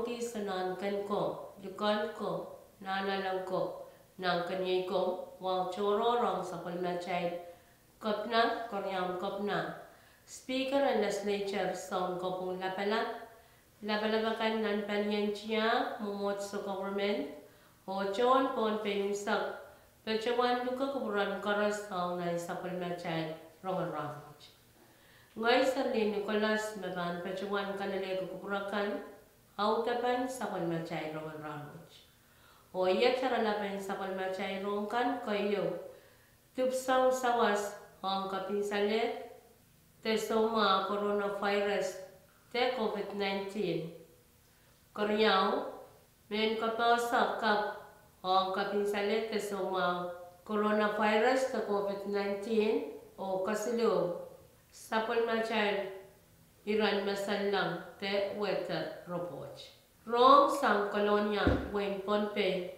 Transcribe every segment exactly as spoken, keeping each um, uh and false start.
Kis nan ken ko, likend ko, nahnalek ko, nan keniei ko, wahu tohrohr ong sapwellimatail Kepina, Keriaun Kepina, Speaker en Legislature, Sounkopwung Lapalap, lapalap akan nan palien tiahk, mwomwohdiso, government, oh tohn Pohnpei unsek, patohwan luke kupwuren koaros ong nan sapwellimatail rongen rahnwet. Ngehi Serlihn Nicholas me pahn patohwan kalelehki kupwur akan, audepen sapwellimatail rongen rahnwet. Oh iet oaralapen sapwellimatail rohng kan keieu: dipwisoun sawas ong kepinsalehd de soumwahu coronavirus de COVID nineteen. Keriau, mehn kapehse kapw ong kepinsalehd de soumwahu coronavirus de COVID nineteen, oh kesiluh, sapwellimatail iren masallang de weather report. Rohng sang Kolonia, wehin Pohnpei,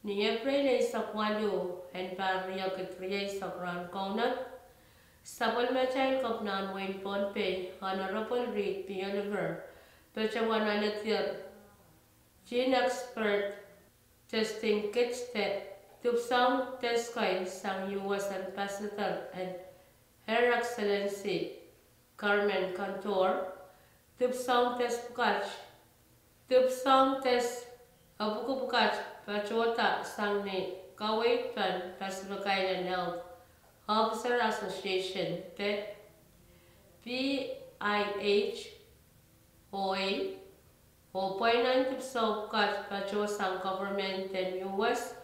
ni Epreil eisek waluh, en pahr riekid rieisek rahn kaunop, sapwellimatail Kepinahn wehin Pohnpei, Honorable Reed P. Oliver, patohwan alehdier GeneXpert testing kits de dipwisoun test kei sang U S Ambassador en Her Excellency Government Condor, dipwisoun test pwukat, dipwisoun test epwiki pwukat patohda sang ni kaweid pen Pacific Island Health Officer Association de P I H O A, oh pweinen dipwisou pwukat patoh sang government en U S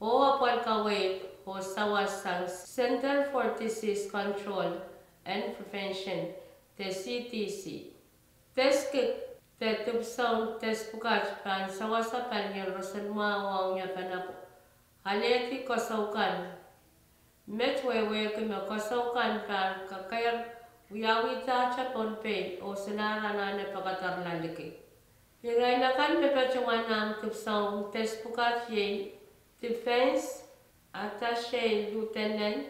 oh apwal kaweid oh sawas sang Center for Disease Control and Prevention de C D C. Test kit de dipwisoun test pwukat pahn sewese palien roson mwahu ong iapen apw alehdi koasoi kan. Met wehwehki me koasoi kan pahn kakehr wiawidahte Pohnpei oh solahr anahne pekederla liki. Irail akan me patohwan ahng dipwisoun test pwukat iei Defense Attache Lieutenant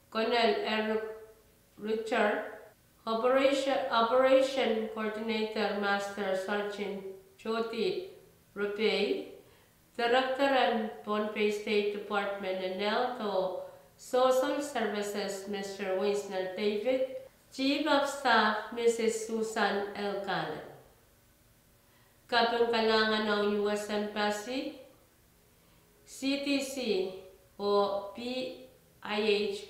Colonel Eric Ritter, Operation, Operation Coordinator Master Sergeant Jody Repei, Director en Pohnpei State Department en Health oh Social Services Mister Winsner David, Chief of Staff Missus Susan L. Garland. Kaping kalahngan ong U S Embassy, C D C, oh P I H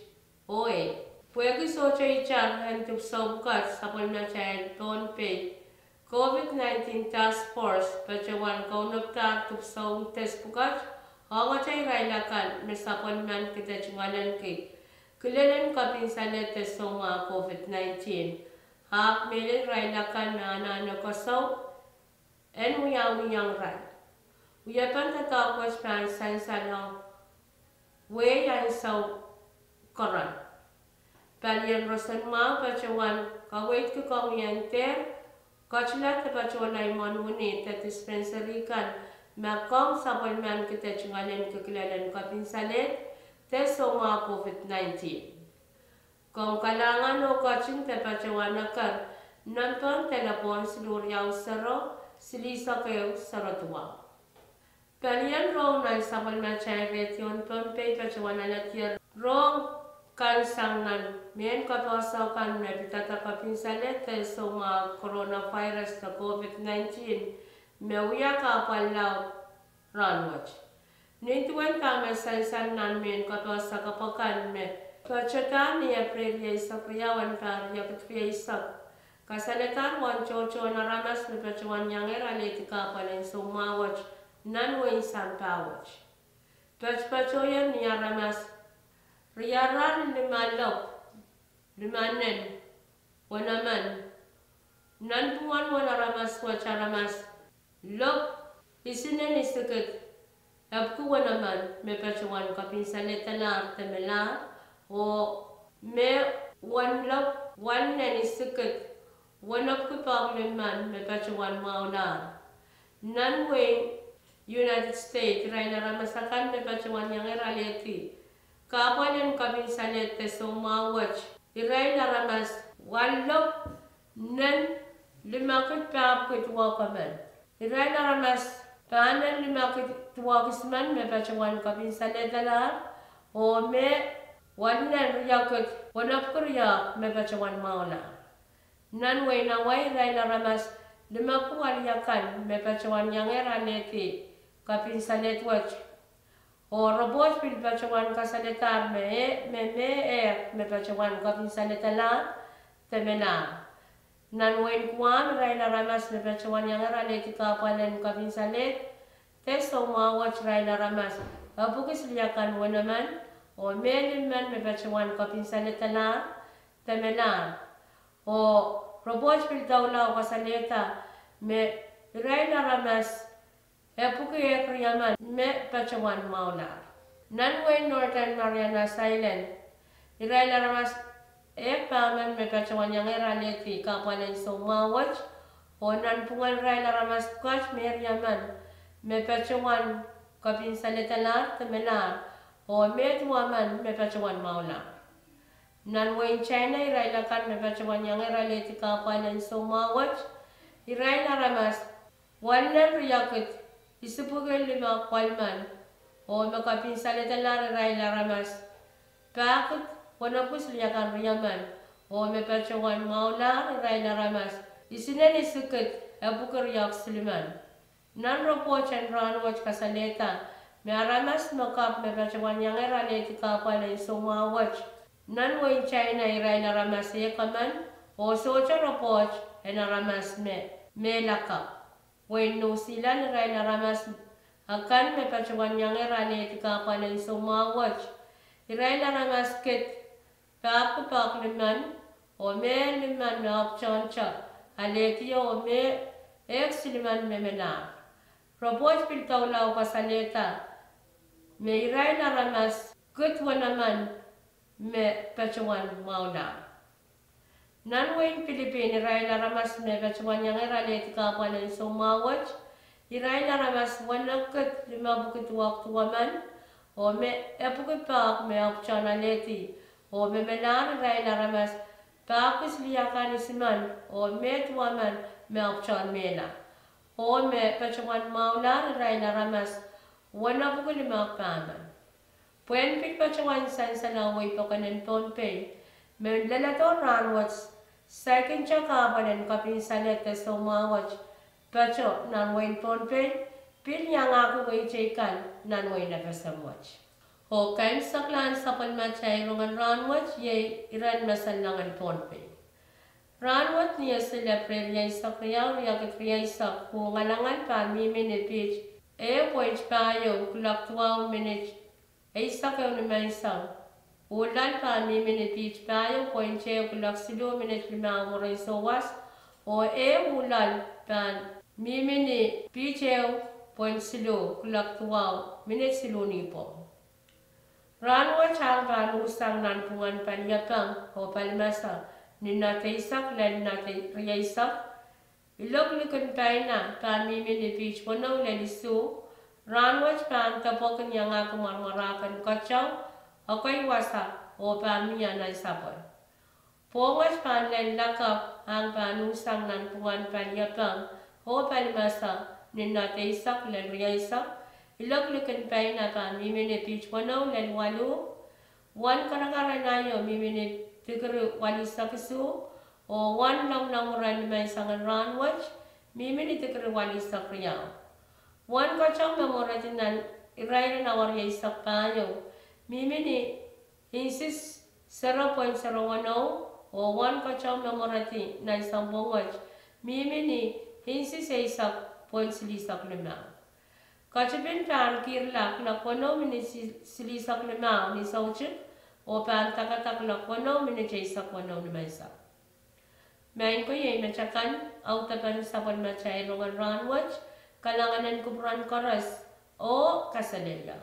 O A, pwehki sohte itar en dipwisou pwukat sapwellimatail Pohnpei COVID nineteen Task Force patohwan kaunopdahr dipwisoun test pwukat ong atail irail akan me sapwellimen kidehd tungoalenki kilelen kepinsalehd de soumwahu COVID nineteen, ahpw mehlel irail akan me anahne koasoi en wiawiong irail. Wiepen doadoahk wet pahn sansal ong wehi ansou koaros. Palien roson mwahu patohwan kaweidki koasoiendi, ketila de patohla imwen wini de dispensary kan me kin sapwellimen kidehd tungoalenki kilelen kepinsalehd de soumwahu COVID nineteen. Komw kalahngan oh ketin de patohwan eker nempehn delepwohn siluh riau sero, silihsek ehu sero duwau. Palien rohng nan sapwellimatail redion Pohnpei patohwan alehdier rohng kan sang nan mehn kapehse kan me pidada kepinsalehd de soumwahu coronavirus de COVID nineteen me wia kahpwal laud rahnwet. Nin duwen dahme sansal nan mehn kapehse kapw akan me patohda ni Epreil rieisek riau en pahr riekid rieisek, kasalehdahr uwen tohtohn aramas me patohwan iangehr alehdi kahpwal en soumwahu wet nan wehin sampah wet. Patopatohier ni aramas riarail limalopw limanen wenemen. Nanpwungen uwen aramas wet aramas lopw isinen isikid epwiki wenemen me patohwan kepinsalehda lahr de melahr, oh me wenlopw wenenen isikid wenepwiki pahieu limen me patohwan mwahulahr. Nan wehin United States, irail aramas akan me patohwan iangehr alehdi kahpwal en kepinsalehd de soumwahu wet, irail aramas wenlopw nen limekid pahpwiki duwau komen. Irail aramas pahnen limaki duwehk isimen me patohwan kopin salehdalahr, oh me walinen riekid wenepwiki riehk me patohwan mwahulahr. Nan wehin Hawaii irail aramas limepwiki weliakan me patohwan iangehr alehdi kopin salehd wet. Oh ripoht pil patohwan kasalehdahr me, me, me ehk me patohwan kopin salehdalahr de melahr. Nan wehin Guam irail aramas me patohwan iangehr alehdi kahpwal en kopin salehd de soumwahu wet irail aramas epwiki siliakan wenemen, oh me limmen me patohwan kopin salehdalahr de melahr. Oh ripoht pil doula oh kasalehda me irail aramas epwiki ehk riemen me patohwan mwahulahr. Nan wehin Northern Mariana Islands irail aramas ehk pahmen me patohwan iangehr alehdi kahpwal en soumwahu wet, oh nanpwungen irail aramas pwukat me riemen me patohwan kopin salehdalahr de melahr, oh me duwemen me patohwan mwahulahr. Nan wehin China irail akan me patohwan iangehr alehdi kahpwal en soumwahu wet, irail aramas walinen riekid isipwiki lime welimen, oh me kopin salehdalahr irail aramas pahkid wenepwiki siliakan riemen, oh me patohwan mwahulahr irail aramas isinen isikid epwiki riehk silimen. Nan ripoht en rahnwet kasalehda me aramas me kapw me patohwan iangehr alehdi kahpwal en soumwahu wet nan wehin China irail aramas ehk emen, oh sohte ripoht en aramas me mehla kapw. Wehin New Zealand irail aramas akan me patohwan iangehr alehdi kahpwal en soumwahu wet, irail aramas kid pahkid pahk limen, oh me limmen me ahpwtehn te alehdi, oh me ehk silimen me melahr. Ripoht pil doula oh kasalehda me irail aramas kid wenemen me patohwan mwahulahr. Nan wehin Pilipin irail aramas me patohwan iangehr alehdi kahpwal en soumwahu wet, irail aramas wenekid limepwiki duwehk duwemen, oh me epwiki pahk me ahpwtehn alehdi, oh me melahr irail aramas pahkid siliakan isimen, oh me duwemen me ahpwtehn mehla, oh me patohwan mwahulahr irail aramas wenepwiki limehk pahmen. Pwehn pil patohwan sansal wehi pokon en Pohnpei, me leledo rahnwet, saikinte kahpwal en kopin salehd de soumwahu wet patoh nan wehin Pohnpei, pil iangahki wehi teikan nan wehin FSM wet. Oh kaimwiseklahn sapwellimatail rongen rahnwet iei iren mesellong en Pohnpei. Rahnwet ni Esil, Epreil rieisek riau, riekid rieisek, uh ngalangal pahn mihmi ni piht ehu point pahieu kuloak duwau minit eisek ehu nimenseng. Uh loal pahn mihmi ni piht pahieu point ehu kuloak siluh minit limau mwurin souwas, oh ehu uh loal pahn mihmi ni piht ehu point siluh kuloak duwau minit siluh nipwong. Rahnwet ahng pahn uhsang nanpwungen paliepeng oh palimese ni knot eisek lel knot rieisek. Ilok likin paina pahn mihmi ni piht weneu lel isuh. Rahnwet pahn depwekin iangahki mwarmwarahken keteu, ekei wasa, oh pahn mie nan sapwe. Pwohnget pahn lel lakapw ahng pahn uhsang nanpwungen paliepeng oh palimese ni knot eisek lel rieisek. Ilok likin paina pahn mihmi ni piht weneu lel waluh. Wen karakar en aio mihmi ni dikiri walisek isuh, oh wen lomwlomwur en nimenseng en rahnwet mihmi ni dikiri walisek riau. Wen keteu me mweredi nan irairen awa rieisek pahieu mihmi ni inches zero point zero weneu, oh wen keteu me mweredi nan sounpwong wet mihmi ni inches eisek point silihsek limau. Ketipin pahn kihrla kuloak weneu minit silihsek limau ni soutik, oh pahn dakada kuloak weneu minit eisek weneu nimenseng. Maing ko, iei met akan audepen sapwellimatail rongen rahnwet. Kalahngan en kupwuren koaros oh kaselehlie.